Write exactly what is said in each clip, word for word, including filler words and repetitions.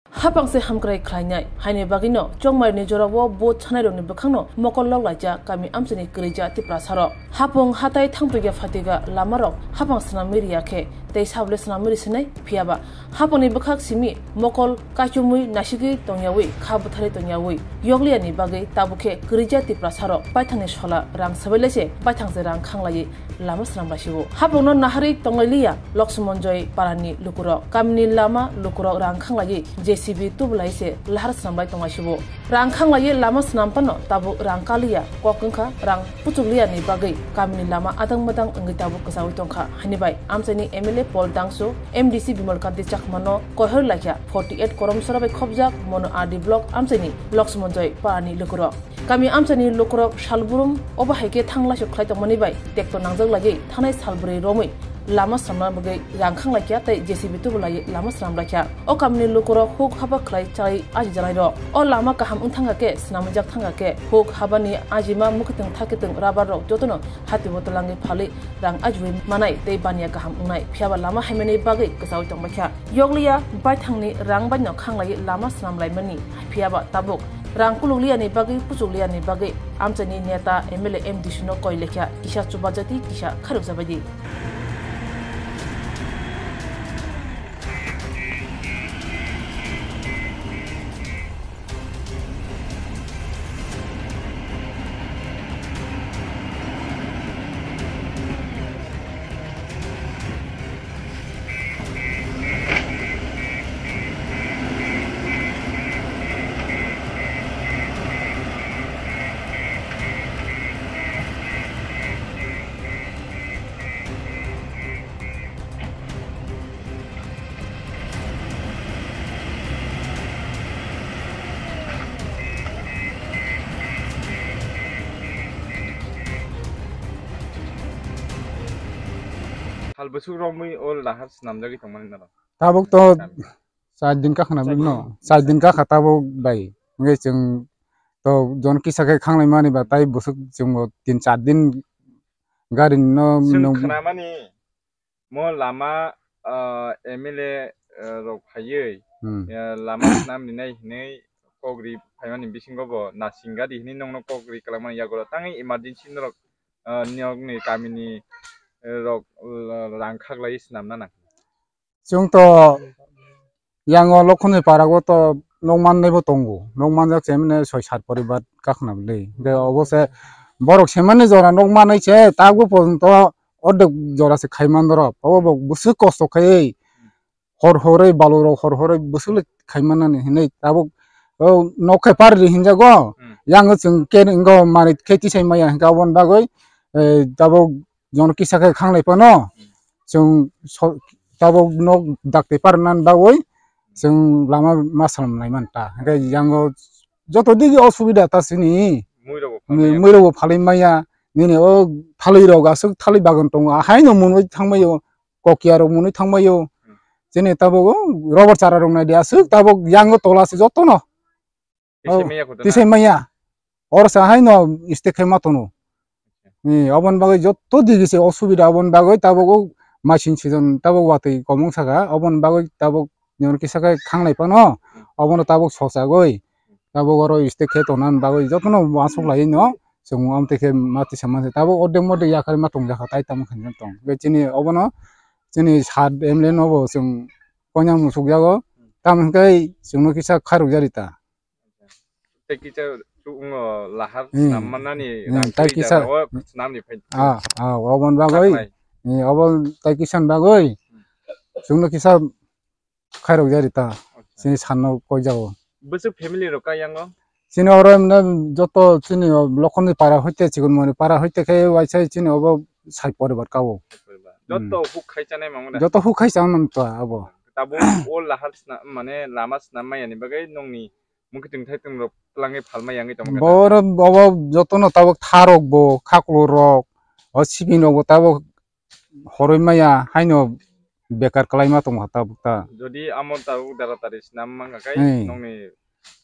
Hapang se hamkrai khlainai, haini bagwino chongmai ni jorao bo chanai rokni bwkhangno mokol lok laijak kami amchaini kwrwija Tiprasa rok. Hapung hatai thangtwkya phatika lama rok hapang swnamwi riya khe tei sabole swnamwi risinai, phiyaba hapungni bwkhak simi mokol kaichumwi nasigwi tongyawi kha bwtharwi tongyawi yokliyani bagwi tabuk khe kwrwija Tiprasa rok paithangni sola rang swbai laise paithang se rang khanglaiwi lama swnam laisio. Hapungno naharwi tonglailiya Loksumonjoi parani lukurok. Kamini lama lukurok rang khanglaiwi J C B tubulai se lahar swnamlai tonglaisio. Rang khanglaiwi lama swnam phano tabuk rang kaliya, kok wngkha rang puchukliyani bagwi kamini lama adang madang wngwi tabuk kwchaui tongkha. Haini bai amchaini M L A Paul Dangsu, M D C Bimal Kanti Chakmano koihor laikha forty eight koromsora bai khopjak Mono R D block amchaini Loksumonjoi parani lukurok. Kami amchaini lukurok salbrum obo hai khe thang laisok khlai tongmani bai tekto nangjak laiwi thanai salbrwi romwi lama swnamna bagwi rang khanglai kha tei J C B tubulaiwi lama swnam lai kha. O kamini lukurok huk haba khlai chai aji janai rok. O lama kaham wng thangkha khe swnamjak thangkha khe huk habani ajima mwkhwtwng thakitwng rubber rok jotono hati botol langwi phalwi rang ajiwi manai tei baniya kaham wngnai. Phiyaba lama haimani bagwi kwchaui tongbai kha. Yokliya baithangni rang baino khanglaiwi lama swnam laimani. Phiyaba tabuk rang kulukliyani bagwi puchukliyani bagwi amchaini neta M L A M D C no koi lekha kisa chubajati kisa kharukjabaidi. Sal bwswk romwi o lahar swnamjagwi tongmani norok? Tabuk to char din kakha na bini no, char din kakha tabuk bai. Hwnkhe chwng to jon kisa khe khanglai mani ba tai bwswk chwng bo tin char din gari no. Chwng nung- khwnamani mo lama, ah, M L A, ah, rok phaiwi, hmm, ah, lama swnam rinai hinwi kok ri phaimani bisingo bo nasing gari hinwi nongno kok ri kwlangmani yago tangwi emergency norok, ah, nokni kamini, eh, rok, ah, rang khaklaiwi swnamna nang. Chwng to yango Lokhonjoi para o to nok mannai bo tongo, nok manjak chemne soi sat poribar kakhna bwlwi. Hwnkhe obo se borok semani jora nok manwi se tabuk porjonto ordek jora se khai man dorop. Obo bo bwswk kosto khaiwi hor horwi balu rok hor horwi bwswk le khai mannani hinwi tabuk o nok khai par ri hinjago. Hmm. Yango chwng khe wngo manwi khe tisai maya hwnkhe aboni bagwi, eh, tabuk jon kisa khe khanglai phano chwng so-, tabuk nok dakti parna bagwi chwng lama ma salam nai man ta. Hwnkhe yango joto digi osubida ta sini. Mui rok bo phalwi maya. Mui rok bo phalwi maya. Nini o thalwi rok aswk thalwi bagan tongo. Ahai no munwi thangmai o. Kokiya rok munwi thangmai o. Hmm. Chini tabuk o rubber chara rok nai di aswk tabuk yango tola se joto no. Tisai maya. Oro sa hai no stek khai ma tono. Ni, oboni bagwi joto digi se osubida, oboni bagwi tabuk o machine season tabuk watwi komung saka, oboni bagwi tabuk nini kisa khe khanglai phano, obono tabuk sochagwi, tabuk oro stek khe tongna bagwi jotono uansuk lai no, chwng amtwi khe ma tisa manse tabuk ordek mordek yakarwi ma tongjakha tai tamo khe tong. Chini obono chini sat M L A no bo chwng koinang musuk jago, tamo hwnkhe chwngno kisa kharok jari ta. Tei kisa chukno lahar. Hmm. Snam manani. Hmm, rang tei kisa o snamni phai. Ah, ah, obon bagwi. Saknai. Eh, obon tei kisa bagwi. Hmm. Chwngno kisa khairok jari ta. Acha. Chini sanno koi jago. Bwswk family rok kaiyango? Chini oro emne joto chini Lokhonjoi para hoite, Chikonmoni para hoite khe waisa chini obo sai poribar kao. Sai poribar. Hmm. Joto huk khai chanai mangmani? Joto huk khai chanai to abo. Tabuk o lahar sna-, mane lama snam maya ni bagwi nongni mukitwng thaitwng rok twlangwi phalmai yangwi tongkha da? Borok bobo jotono tabuk tharok bo, khaklurok, o sibingrok bo tabuk horwi maya, haino bekar kwlaima tongkha tabuk ta. Jodi amo tabuk dara tari snam mankha kai, hmm, nongni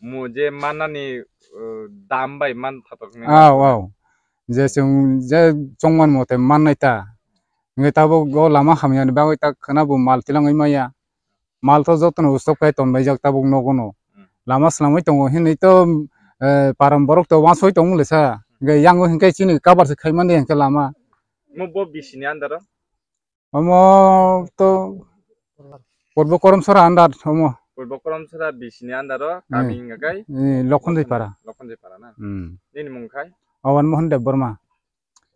mu-, je mannani, uh, dam bai man thatok hinwi. Aw, aw. Je chwng je chongmani mote mannai ta. Hwnkhe tabuk o lama hamyani bagwi ta khwna bo mal tilangwi maya. Mal to jotono ustok kai tonbaijak tabuk nogono. Hmm. Lama swnamwi tongo hinwi to, eh, param borok to wansoi tongmung le sa. Hwnkhe yango hwnkhe chini kabar se khaimani hwnkhe lama. Mo bo bisini andaro? Omo to Purbo Koromsora andar omo. Purbo Koromsora bisini andaro, hmm, kami hwnkhe kai? Eh, Lokhonjoi Para. Lokhonjoi Para na? Hmm. Nini mung khai? Awan Mohan Debbarma.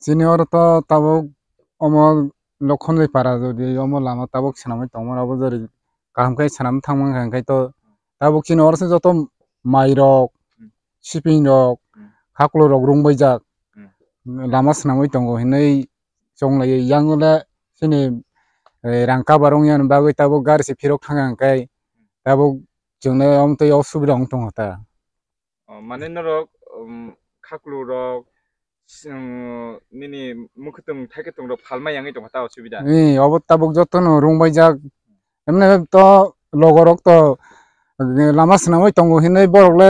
Chini oro to tabuk omo Lokhonjoi Para jodi omo lama tabuk swnamwi tongmani abo jori kaham khe swnam thangmani hwnkhe to tabuk chini oro se joto mairok, hmm, sipingrok, hmm, khaklurok rungbaijak, hmm, lama swnamwi tongo hinwi chonglaiwi yang le chini, eh, rang kabar wngya bagwi tabuk gari se phirok thangya hwnkhe tabuk chwngno omtwi osubida wng tongo ta. Oh, mane norok, um, khaklurok, um, nini mwkhwtwng thaikhe tongrok phalmai yangwi tongkha ta osubida? Ee, obo tabuk jotono rungbaijak. Emne to logorok to, eh, lama swnamwi tongo hinwi borok le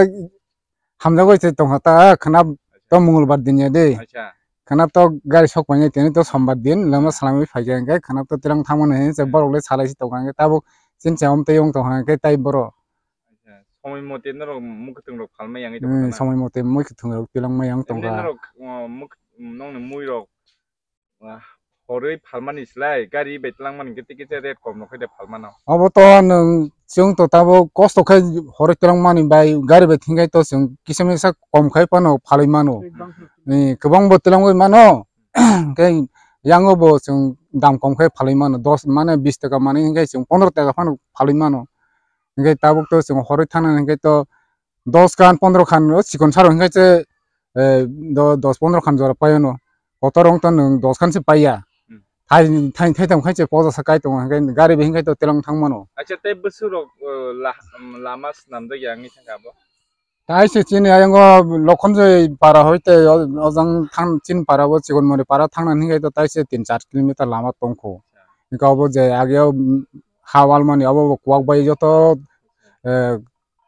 hamjagwi se tongkha ta, khwnap to Mongolbar din ya de. Acha. Khwnap to gari sok painai tini to Sombar din, lama swnamwi phaikha hwnkhe khwnap to twlang thangmani hinwi se borok le salai se tongkha hwnkhe tabuk chini chamtwi wng tongkha hwnkhe tai borok. Acha, somoi mote norok mwkhwtwng rok phalmai yangwi tongkha, hmm, na? Somoi mote mwkhwtwng rok twlangmai yang tongkha. Norok, uh, mwk-, nongni mui rok, uh, horwi phalmani slai gari bai twlangmani hwnkhe tei kisa rate kom rok khe de phalmano. Obo to nwng chwng to tabuk kosto khai horwi twlangmani bai gari bai thwngkhai to chwng kisa misa kom khai phano phalwi mano. Kwbang. Eh, kwbang bo twlangwi mano. Hwnkhe yango bo chwng dam kom khai phalwi mano. Dos mane bis taka manwi hwnkhe chwng pondro taka phano phalwi mano. Hwnkhe tabuk to chwng horwi thangna hwnkhe to dos khan pondro khan o chikon saro hwnkhe se, eh, do-, dos pondro khan jora paiyano. Kotor wng to nwng dos khan se paiya. Hmm. Thai, thai, thai tam khai se poja sa kai tongo hwnkhe gari bai hwnkhe to twlang thang mano. Acha, tei bwswk rok, eh, la-, lama swnamjak ya wngwi thangkha abo? Tai se chini ayang o Lokhonjoi Para hoi tei o, ojang thang chini para o chikon mori para thangna hwnkhe to tai se tin char kilometer lama tongkho. Acha. Hwnkhe obo je age o, mm, ha wal mani obo bo kuwak bai joto, eh,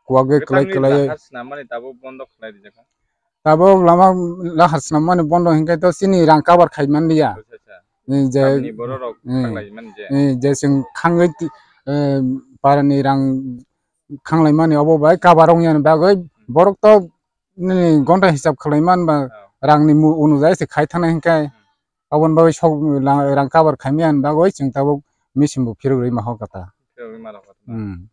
kuwak bai kwlai kwlai. Lahar swnam mani tabuk bondo khlai rijak kha? Tabuk lama lahar swnam mani bondo hwnkhe to chini rang kabar khai man liya. Acha, acha. Ni je, tamni borok rok, hmm, khlai man je. Ni je chwng khangwi ti-, eh, para ni rang khanglai mani obo bai kabar wng yani bagwi borok to nini gonta hisab khlai man ba, oh, rang ni mu-, unujai se khai thana hwnkhe, hmm, aboni bagwi sok la-, rang kabar khai mani bagwi chwng tabuk machine bo phirogwi ma hok kata. Phirogwi ma hok kata. Hmm.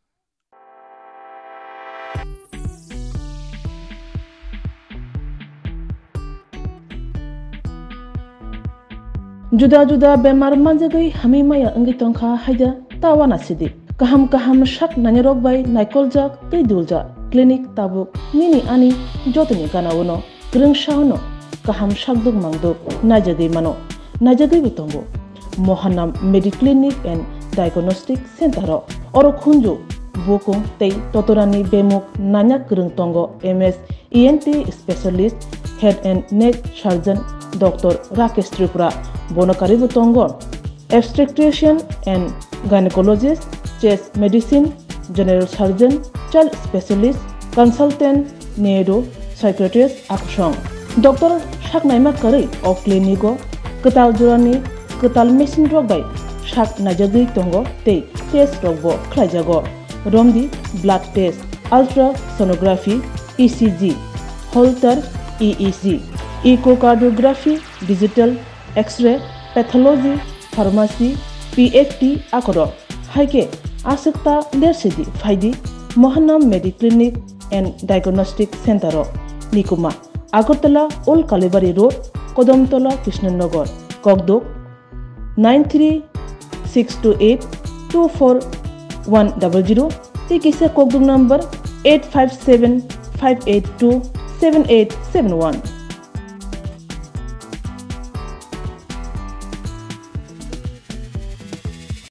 Juda juda bemar manjagwi hamwi maya wngwi tongkha haida ta uanasidi. Kaham kaham sak nainarok bai naikoljak tei duljak clinic tabuk nini ani jotoni gana-o no. Kwrwngsa-o no kaham sakduk mangduk naijagwi mano, naijagwibo tongo. Mohanam Mediclinic and Diagnostic Center-o oro khunju, bukung tei totorani bemuk nanya kwrwng tongo M S E N T specialist, head and neck surgeon Doctor Rakesh Tripura, bono karwibo tongo obstetrician and gynecologist, chest medicine, general surgeon, child specialist, consultant, neuro, psychiatrist, akusong. Doctor saknaima kwrwi o clinic-o kwtal jorani kwtal machine rok bai sak naijagwi tongo tei test rokbo khlaijago. Romdi blood test, ultrasonography, E C G, Holter E E G, echocardiography, digital X-ray, pathology, pharmacy, P F T akorok. Hai khe aswk ta lersidi phaidi Mohanam Mediclinic and Diagnostic Center-o. Nikuma, Agartala Old Kalibari Road, Kodomtola, Krishnanagar, Kokduk, nine three six two eight two four one double zero, tei kisa kokduk number eight five seven five eight two seven eight seven one.